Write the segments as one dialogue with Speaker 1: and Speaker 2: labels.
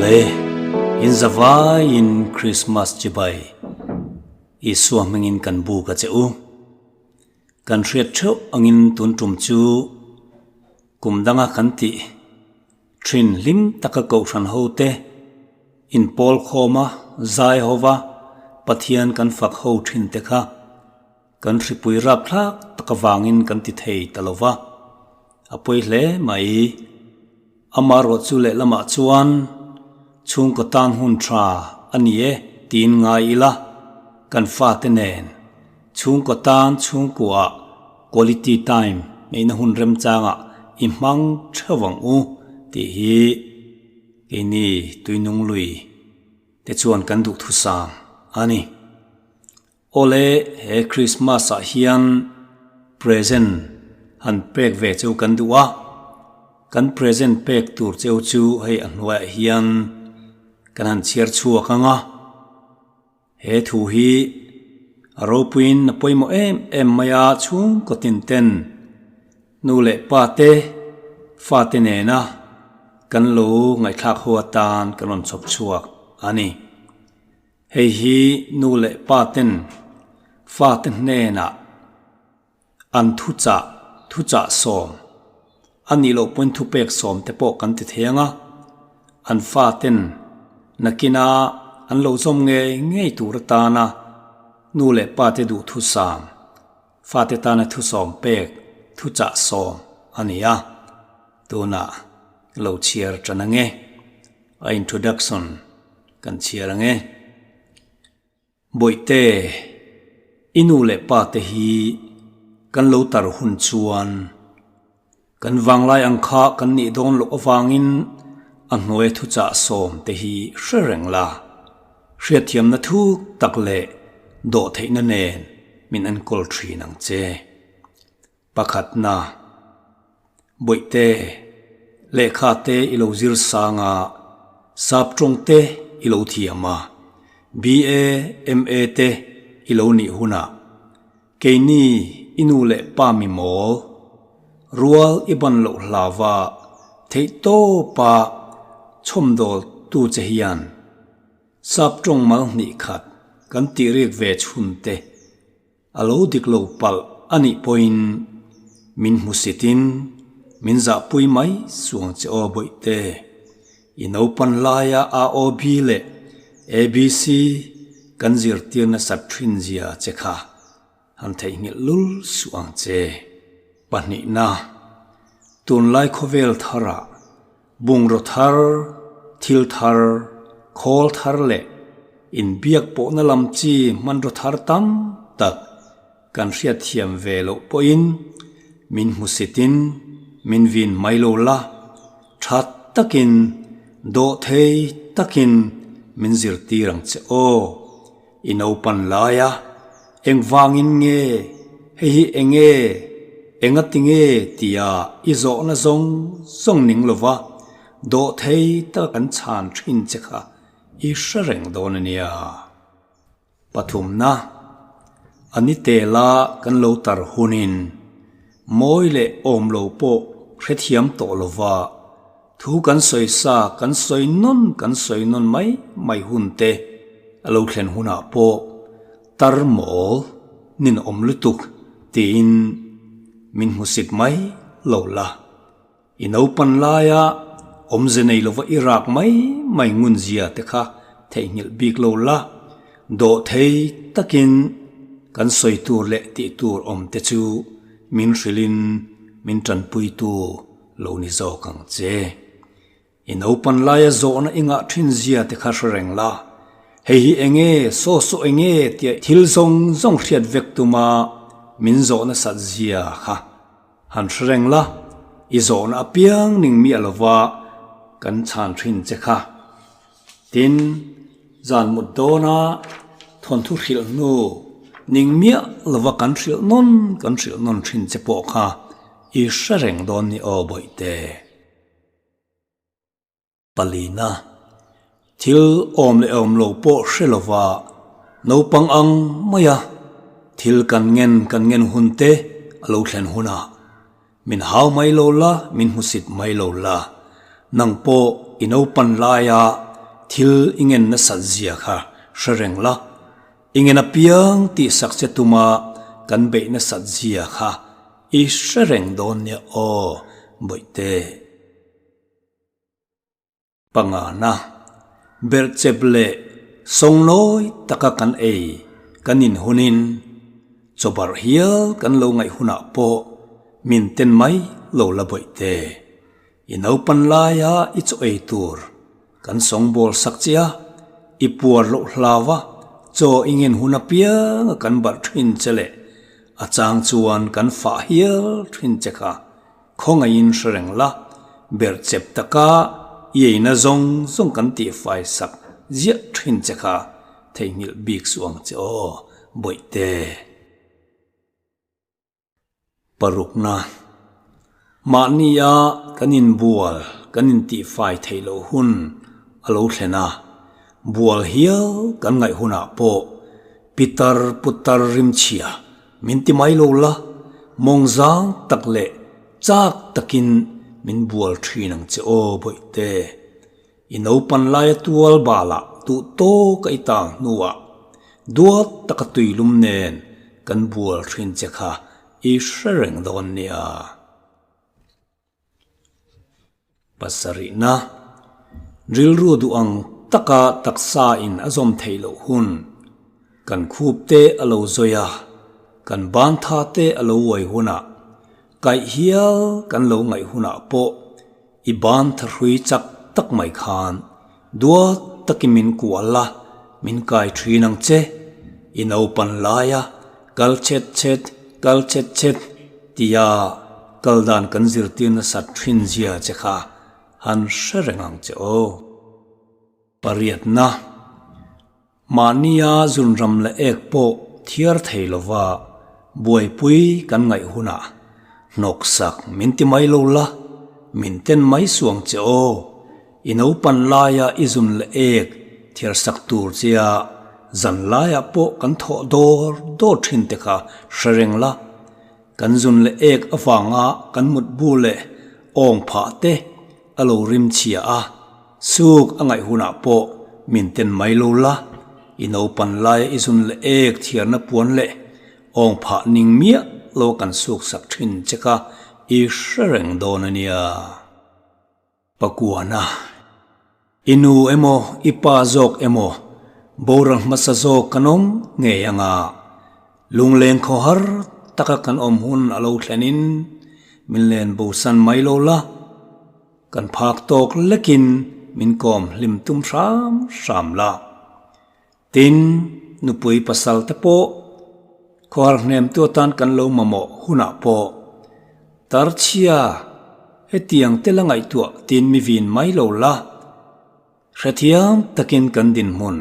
Speaker 1: Awle, in zavaiin Krismas chibai Isua hmingin kan buk a che u. Kan hriat theuh angin tun tum chu kum danga kan tih thin hlim taka kohhran ho te inpawl khawma zai hova Pathian kan fak ho thin te kha Kan hripui rapthlak tak avangin kan ti thei ta lo va, a pawi hle mai. Amaherawh chu lehlamah chuan chhungkaw tan hun tha a ni e tiin ngai ila, kan fate nen chhungkaw tan chhungkuaah quality time neihna hun remchangah i hmang theuh ang u tih hi keini tuinung lui te chuan kan duhthusam a ni. Awle, he Christmas ah hian present han pek ve cheu kan duh a, kan present pek tur cheu chu hei a hnuaiah hian kan han chhiar chhuak ang a, he thu hi a ropuiin a pawimawh em em mai a, chhungkaw tin ten nu leh pa te fate nena kan lo ngaihthlak ho atan kan rawn chhawp chhuak a ni. Hei hi nu leh pa ten fate hnenah an thuchah thuchah sawm a nih loh pawn thupek sawm te pawh kan ti thei ang a, an faten nakina an lo zawm ngei ngei tur atana nu leh pa te duh thusam fate tana thusawm pek thuchah sawm a ni a, tunah lo chhiar tan ang e. A introduction kan chhiar ang e. Bawihte, i nu leh pa te hi kan lo tar hun chuan kan vanglai ang kha kan nih dawn loh avangin a hnuai thuchah sawm te hi hre reng la. Hriatthiamna thuk tak leh dawhtheihna nen min enkawl thin ang che. Pakhatna, Bawihte, lehkha te i lo zir sang a, sap tawng te i lo thiam a, BA, MA te i lo nih hunah keini i nu leh pa mi mawl, rual i ban loh hlauva theihtawpa chhawmdawl tu che hian sap tawng mal hnih khat kan tih rik ve chhun te A lo dik lo palh a nih pawhin min hmusitin min zahpui mai suang che aw Bawihte. I naupan laia AOB leh ABC kan zirtir nasat thin zia che kha han theihnghilh lul suh ang che. Pahnihna, tunlai khawvel tharah Bungraw thar, thil thar, khawl thar leh inbiak pawhna lam chi hmanraw thar tam tak kan hriatthiam ve loh pawhin min hmusitin min vin mai lo la, tha takin, dawhthei takin min zirtir ang che aw. I naupan laia engvangin nge hei hi enge enga tinge tia i zawhna zawng zawng ning lova dawhthei taka kan chhan thin che kha i hre reng dawn a nia. Pathumna, A ni tela kan lo tar hunin mawi leh awm lo pawh hrethiam tawh lova Thu kan sawi sa, kan sawi nawn, kan sawi nawn mai mai hun te a lo thlen hunah pawh tar mawl nin awm lutuk tiin min hmusit mai lo la. I naupan laia awmze nei lova i rak mai mai ngun zia te kha theihnghilh bik lo la, dawh thei takin kan sawi tur leh tih tur awm te chu min hrilhin min tanpuitu Lo ni zawk ang che. I naupan laia zawhna i ngah thin zia te kha hre reng la. Hei hi enge, saw saw enge tia thil zawng zawng hriat vek tuma min zawh nasat zia kha han hre reng la, i zawhna apiang ning miah lova kan chhan thin che kha. Tin, zan mut dawna thawnthu hrilh hnu ning miah lova kan hrilh nawn kan hrilh nawn thin che pawh kha i hre reng dawn ni aw Bawihte. Palina, thil awm leh awm lo pawh hre lova naupang ang maia thil kan ngen kan ngen hun te a lo thlen hunah Min hau mai lo la, min hmusit mai lo la. Nang pawh i naupan laia thil i ngen nasat zia kha hre reng la, i ngen apiang tihsak che tuma kan beih nasat zia kha i hre reng dawn nia aw Bawihte. Pangana, berhchep leh sawngnawi taka kan ei kan inhunin chawbarh hial kan lo ngaih hunah pawh min ten mai lo la bawihte. I naupan laia i chaw ei tur kan sawngbawl sak che a, i puar loh hlau a, chaw i ngen hun apianga kan barh thin che leh a chang chuan kan fah hial thin che kha Khawngaihin hre reng la, berhchep taka i eina zawng zawng kan tihfai sak ziah thin che kha theihnghilh bik suh ang che aw, Bawihte. Parukna, Mahnia kan inbual kan intihfai theih loh hun a lo thlen a, bual hial kan ngaih hunah pawh pitar putar rimchhia Min ti mai lo la, mawng zang tak leh chak takin min bual thin ang che aw Bawihte. I naupan laia tual balah duh tawk a i tang hnuah duat taka tuilum nen kan bual thin che kha i hre reng dawn nia. Pasarihna, Rilru duh ang taka taksa in a zawm theih loh hun, kan khup te a lo zawi a, kan ban tha te a lo uai hunah, kaih hial kan lo ngaih hunah pawh i ban thahrui chak tak mai khan duat takin min kual a, min kai thin ang che, i naupan laia kal chet chet, kal chet chet tia kal dan kan zirtir nasat thin zia che kha han hre reng ang che aw. Pariatna, Mahnia zunram leh ek pawh thiar thei lova buaipui kan ngaih hunah hnawksak min ti mai lo la, min ten mai suang che aw. I naupan laia i zun leh ek thiar sak tur chia zan laiah pawh kan thawh dawr dawr thin te kha hre reng la. Kan zun leh ek avanga kan mutbu leh awng phah te a lo rim chhia a, suk a ngaih hunah pawh min ten mai lo la, i naupan laia i zun leh ek thiarna puan leh awng phah ning miah lo kan suk sak thin che kha i hre reng dawn a nia. Pakuana, I nu emaw i pa zawk emaw boral hmasa zawk kan awm ngei anga lungleng khawhar taka kan awm hun a lo thlenin min len bosan mai lo la, kan phak tawk lekin min kawm hlim tum hram hram la. Tin, nupui pasal te pawh khawhar hnemtu atan kan lo mamawh hunah pawh tarchhia hetiang te la ngaihtuah tin mi vin mai lo la, hrethiam takin kan dinhmun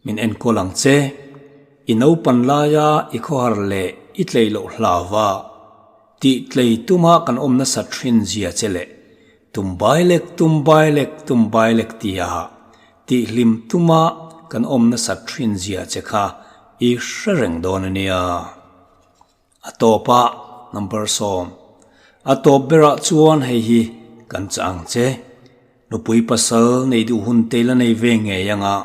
Speaker 1: min enkawl ang che. I naupan laia i khawhar leh i tlei loh hlauva tih tlei tuma kan awm nasat hrin zia che leh tum bailek tum bailek tum bailek tia Tihhlim tuma kan awm nasat thin zia che kha i hre reng dawn a nia. A tawpa number 10. A tawp berah chuan hei hi kan chah ang che. Nupui pasal nei duh hun te la nei ve ngei anga,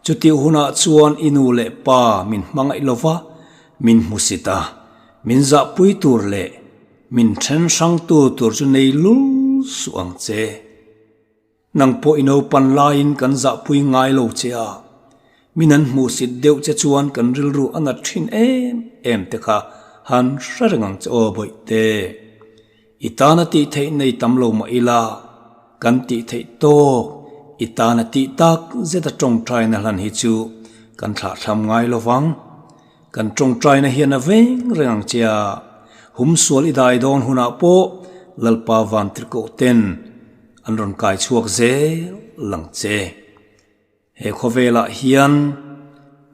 Speaker 1: chutih hunah chuan i nu leh pa min hmangaih lova, min hmusit a, min zahpui tur leh min then hrangtu tur chu nei lul suh ang che. Nang pawh i naupan laiin kan zahpui ngai lo che a, min an hmuhsit deuh che chuan kan rilru a nat thin em em te kha han hre reng ang che aw Bawihte. I tana tih theih nei tam lo mah ila, kan tih theih tawk i tana tih tak zeta tawngtaina hlan hi chu kan thlahthlam ngai lo vang. Kan tawngtaina hian a veng reng ang che a, humsual i dai dawn hunah pawh Lalpa Vantirhkoh ten an rawn kai chhuak zel lang che. He khawvelah hian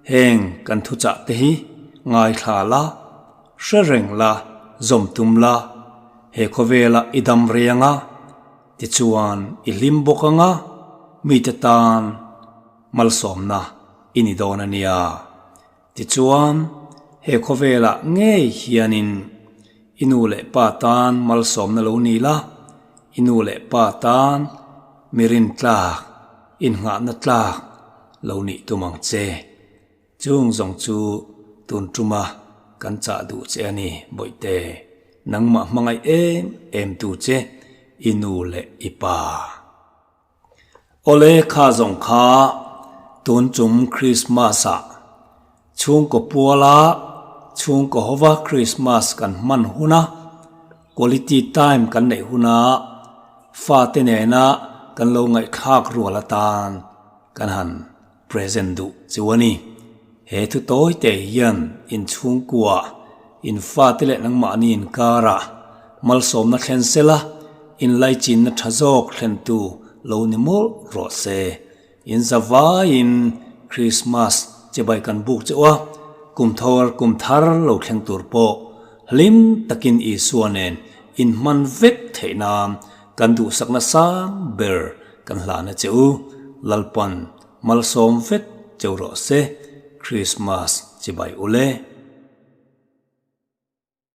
Speaker 1: heng kan thuchah te hi ngaithla la, hre reng la, zawm tum la, he khawvelah i dam reng a, tichuan i hlim bawk ang a, mite tan malsawmna i ni dawn a nia. Tichuan, he khawvelah ngei hianin i nu leh pa tan malsawmna lo ni la, i nu leh pa tan mi rintlak Innghahna tlak lo nih tum ang che. Chung zawng chu tun tuma kan chah duh che a ni, Bawihte. Nangmah hmangaih em em tu che i nu leh i pa. Awle kha zawng kha tun chum Krismas ah chhungkaw puala chhungkaw hova Krismas kan hman huna quality time kan neih huna fate nena kan lo ngaihthlak rual atan kan han present duh chu a ni. He thu tawi te hian in chhungkua, in fate leh nangmahni inkarah malsawmna thlen sela, inlaichinna tha zawk thlentu lo ni mawlh rawh se. In zavaiin Krismas chibai kan buk chauh a, kum thar kum thar lo thleng tur pawh hlim takin Isua nen inhman vek theih nan kan duhsakna sang ber kan hlahna che u, Lalpan malsawm vek cheu rawh se, Krismas chibai ule.